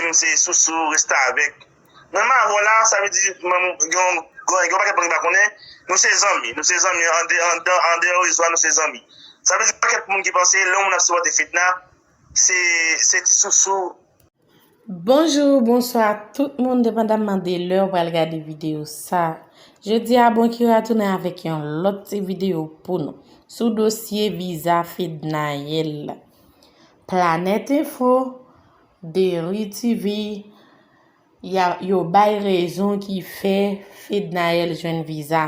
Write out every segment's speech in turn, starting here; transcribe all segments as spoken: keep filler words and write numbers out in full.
m se Sousou, restavèk. Nan Mavò la, sa vle di, m, gen yon, gen yon pakèt moun ki pa konnen, nou se zanmi. Nou se zanmi, an de, an de, an deyò rezo a, nou se zanmi. Sa vle di, pakèt moun ki panse, lè yon moun ap sipòte Fedna, se, se ti Sousou. Bonjou, bonswa tout moun, depandamman de lè w pral gade videyo sa. Jodi a, Bonkira tounen avèk yon lòt ti videyo pou nou sou dosye viza Fednaelle. Planet Info, Deri TV, y a, yo bay rezon ki fè Fednaelle jwenn viza.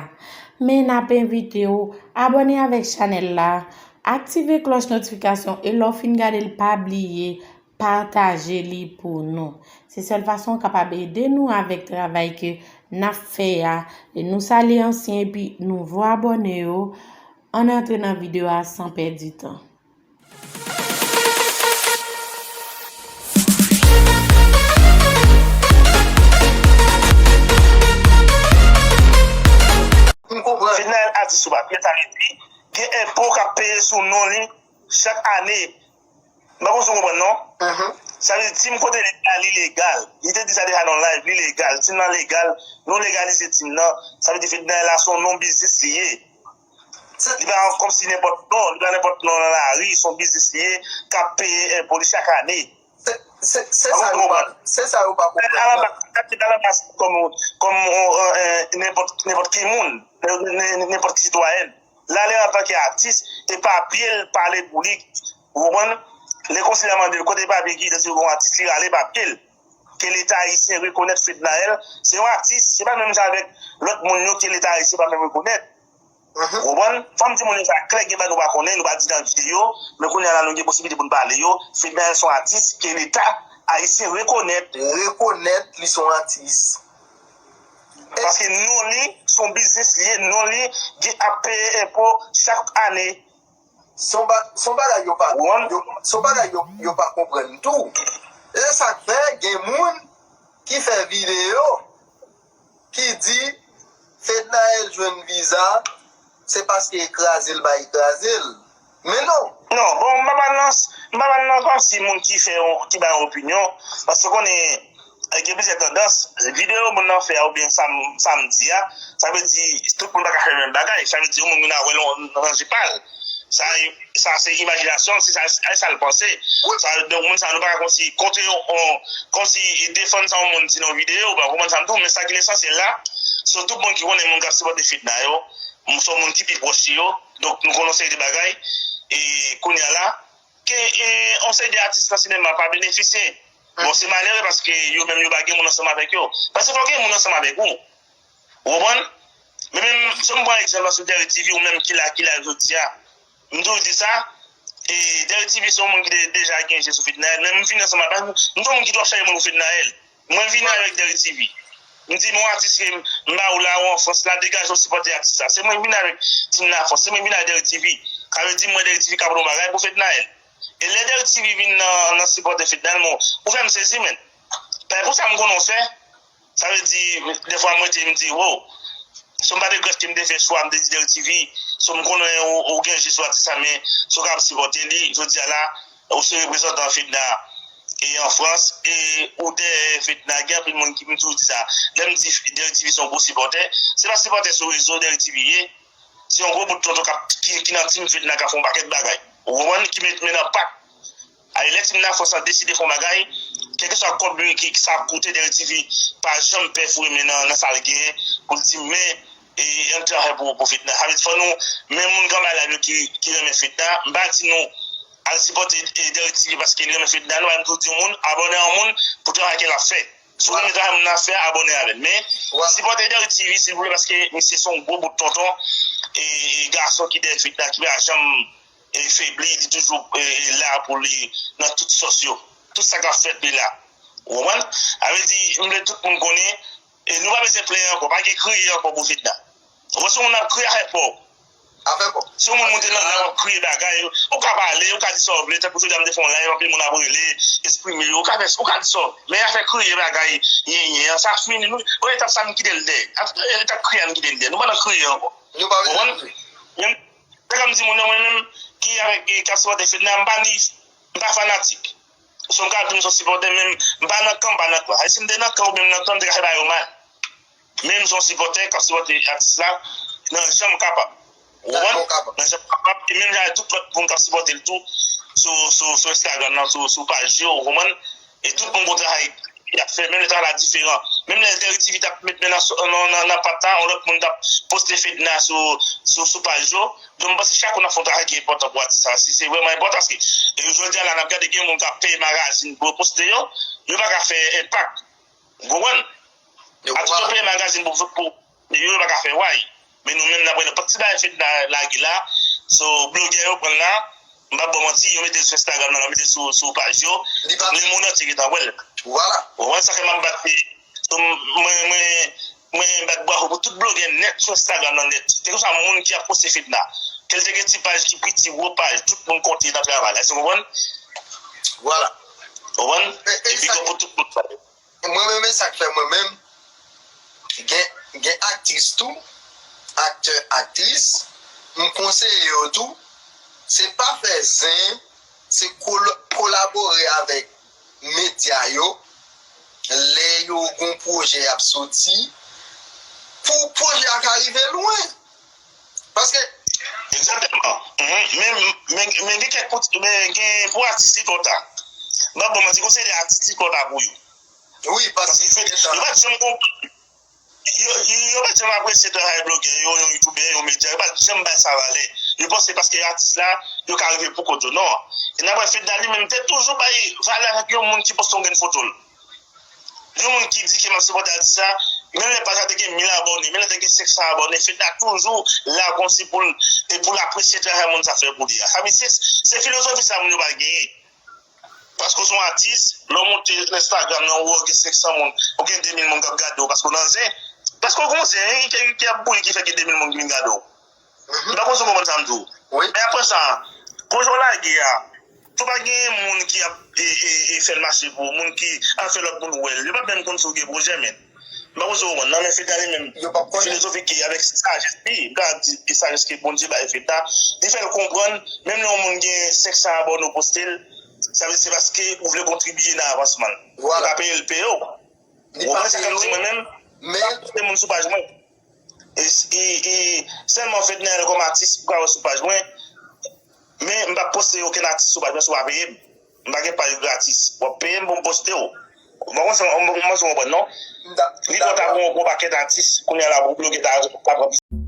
Men n ap envite w abòne avèk chanèl la, aktive klòch notifikasyon e lè w fin gade l, pa bliye pataje li pou nou. Se sèl fason w kapab ede nou avèk travay ke n ap fè a. E nou salye ansyen epi nouvo abòne yo. Ann antre nan videyo a san pèdi tan. Fednaelle atis ou pa pye, sa vle di gen enpo k ap peye sou non li chak ane. M pa konn si w konprann non. Sa vle di tim kote li la, li legal. Li te di sa deja nan live, li legal. Tim nan legal, nou legalize tim nan. Sa vle di Fednaelle la se yon non biznis li ye. Li pa kòmsi nenpòt non, li pa nenpòt non nan lari, se yon biznis li ye k ap peye enpo li chak ane. Se sa yo pa, se sa yo pa konprann. Al anba, al anba kòm, kòm nenpòt, nenpòt ki moun, nenpòt ki sitwayèn. L ale antanke atis e papye l pale pou li. Ou konprann? Lè konsila mande l kote papye ki idantye w kòm atis, li rale papye l. Ke Leta ayisyen rekonèt Fednaelle se yon atis, se pa menm jan avèk lòt moun yo ke Leta ayisyen pa menm rekonèt. Ou konprann? Fò m di moun yo sa klè, gen bagay nou pa konnen, nou pa di nan videyo, men kounye a la nou gen posiblite pou n pale yo. Fednaelle se yon atis ke Leta ayisyen rekonèt. Rekonèt li se yon atis. Paske non li se yon biznis li ye, non li gen ap peye enpo chak ane. Se yon ba, se yon bagay yo pa, yo, se yon bagay yo, yo pa konprann tou. E se sa k fè gen moun ki fè videyo ki di Fednaelle jwenn viza, se paske kraze l bay kraze l. Men non. Non, bon, m pa pral nan, m pa pral nan kòmsi moun ki fè yon, ki bay yon opinyon, paske w konnen, gen plizyè tandans, videyo moun nan fè a oubyen sa m, sa m di a, sa vle di tout moun pa ka fè menm bagay, sa vle di yon moun vin a wè l nan ranje pa l. Sa, sa se imajinasyon l, se sa, sa l panse. Sa, donk, moun sa, nou pa ka kòmsi kontre yon, yon, kòmsi defann sa yon moun di nan yon videyo, ou pa konprann sa m di w, men sa ki lesansyèl la, se tout moun ki konnen moun k ap sipòte Fedna yo, se yon moun ki pi pwòch li yo, donk nou konnen yon seri de bagay, e kounye a la, ke e, yon seri de atis nan sinema pa benefisye. Bon, se malere paske yo menm yo pa gen moun ansanm avèk yo. Paske fòk gen moun ansanm avèk ou. Ou konprann? Men menm, si m pran egzanp sou Deri TV, ou menm ki la, ki la jodi a, m toujou di sa, e Deri TV se yon moun ki te deja gen je sou Fednaelle, men m vin ansanm avèk, m se yon moun ki twò chèche moun pou Fednaelle. Mwen vini avèk Deri TV. M di, men yon atis ke m ba ou la, ou an Frans la, degaje w sipòte atis la. Se mwen vini avèk Team Lafrans, se mwen vini avèk Deri TV. Sa vle di, mwen Deri TV ka pote yon bagay pou Fednaelle. E lè Deri TV vin nan, nan sipòte Fednaelle, mwen, ou fè m sezi, menn. Paske pou sa m konnen w fè, sa vle di, dèfwa mwen te, m di, wow. Si m pa te regrèt ke m te fè chwa, m te di Deri TV, si m konnen ou, ou gen je sou atis la, men si w ka ap sipòte li, jodi a la, ou se reprezantan Fedna e an Frans, e ou dèyè Fedna, gen anpil moun ki m toujou di sa. Lè m di Deri TV se yon gwo sipòtè, se pa sipòtè sou rezo Deri TV ye. Se yon gwo bout tonton k ap, ki, ki nan team Fedna k ap fè yon pakèt bagay. Ou konprann? Ki met men nan pak. Ale lè team Lafrans lan deside fè yon bagay, kèlkeswa kòb ki, ki sa ap koute Deri TV, pa janm pè foure men nan, nan sa l genyen pou l di men e ann travay pou, pou Fedna. Sa vle di fò nou, men moun k anba live yo ki, ki renmen Fedna, m pa di nou al sipòte e, Deri TV paske li renmen Fedna, nou pa di yon moun abòne a yon moun pou travay ke l ap fè. Si w renmen travay moun nan ap fè a, abòne avè l. Men, sipòte Deri TV silvouplè paske misye se yon gwo bout tonton e, e gason ki dèyè Fedna, ki pa janm e, febli, li toujou e, e, la pou li nan tout sòs yo. Tout sa k ap fèt, li la. Ou konprann? Sa vle di, m vle tout moun konnen, e nou pa bezwen plenyen ankò, pa gen kriye ankò pou Fedna. Ou wè, si yon moun ap kriye, afè pa w. Afè pa w. Si yon moun moute nan la, w ap kriye bagay, ou ka pale, ou ka di sa w vle, tankou jodi a m te fè yon live, anpil moun ap rele, eksprime yo, ou ka fè, ou ka di sa w vle. Men afè kriye bagay, yenyen an, sa fini, nou, bon, etap sa m kite l dèyè. Etap kriye a m kite l dèyè. Nou pa nan kriye ankò. Nou pa bezwen kriye. Menm, se kòm di moun yo, mwen menm, ki avèk, ki ap sipòte Fedna, m pa ni, m pa fanatik. Si m ka di m se yon sipòtè, men m pa nan kan, m pa nan kan. E si m te nan kan oubyen m nan kan, m te ka fè bagay yo mal. Men m se yon sipòtè k ap sipòte atis la nan jan m kapab. Ou konprann? Nan jan m kapab. E menm jan avèk tout lòt moun k ap sipòte l tou sou, sou, sou Instagram nan, sou, sou paj yo, ou konprann? E tout moun bon travay y ap fè, menm lè travay la diferan. Menm lè Derrick T V t ap met men nan, nan, nan, nan pat la, yon lòt moun t ap poste Fedna sou, sou, sou paj yo. Donk, m panse chak moun ap fè yon travay ki enpòtan pou atis sa. Si se vrèman enpòtan, paske, e, jodi a la, n ap gade gen moun k ap peye magazin pou yo poste yo, yo pa ka fè enpak. Ou konprann? Atis yo peye magazin pou, pou yo, yo pa ka fè way. Men nou menm, n ap wè nenpòt ti bagay Fedna lage la, so, blogè yo pran l la, m p ap ba w manti, yo mete l sou Instagram nan, yo mete l sou, sou paj yo. Lemonn antye gentan wè l. Ou konprann sa fè m ap bat li. So, mwen, mwen, mwen bat bravo pou tout blogè nèt sou Instagram nan nèt. Kèlkeswa moun ki ap poste Fedna. Ke l te gen ti paj ki piti, gwo paj, tout moun konte nan travay la. Èske w konprann? Ou konprann? E big up pou tout moun sa yo. Mwen menm, e sa k fè mwen menm, gen, gen aktris tou, aktè, aktris, m konseye yo tou, se pa fè zen, se kol-, kolabore avèk medya yo, lè yo gon pwojè y ap soti, pou pwojè a ka rive lwen. Paske Egzakteman. Mhm. Men, men, men gen kèk kout-, men gen pou atis li konta. M p ap ba w manti, gon seri de atis li konta pou yo. Wi, paske yo pa t janm konprann. Yo, yo, yo pa t janm apresye travay blogè, yo, yon youtubè, yon medya, yo pa t janm bay sa valè. Yo panse paske atis la, yo ka rive pou kont yo. Non. E n ap wè Fedna li menm te toujou bay valè avèk yon moun ki poste yon grenn foto l. Yon moun ki di ke m ap sipòte atis la, menm lè paj la te gen mil abòne, menm lè te gen senk san abòne, Fedna toujou la konsi pou l, e pou l apresye travay moun sa fè pou li a. Sa vle di se, se filozofi sa moun yo pa genyen. Paske w se yon atis, lè w monte Instagram nan, ou wè w gen senk san moun, ou gen de mil moun k ap gade w paske w nan zen. Paske w gen yon zen ki, ki ap bouyi ki fè gen de mil moun ki vin gade w. M pa konn si w konprann sa m di w. Men apre sa, pwojè w lage a, tou pa gen moun ki ap, e, e, e, fè l mache pou ou, moun ki ap fè lòt moun wè l. Yo pa menm konn si w gen pwojè, men. M pa konn si w konprann. Nan men Fedna li menm, filozofi ki avèk sajès li, m ka di e sajès ke Bondye bay Fedna, li fè l konprann, menm lè yon moun gen senk san abòne ou poste l, sa vle di se paske ou vle kontribiye nan avansman l. Li pa peye l peye w. Ou konprann sa k ap di mwen menm? M pa poste moun sou paj mwen. E, e, e sèlman Fednaelle kòm atis ou ka wè sou paj mwen. Men m p ap poste okenn atis sou paj mwen si w pa peye m. M pa gen paj gratis. W ap peye m pou m poste w. Ou pa konn sa m, m, m, m konprann non. Li konn ta gon, gon pakèt atis, kounye a la pou bloke ta, ta pran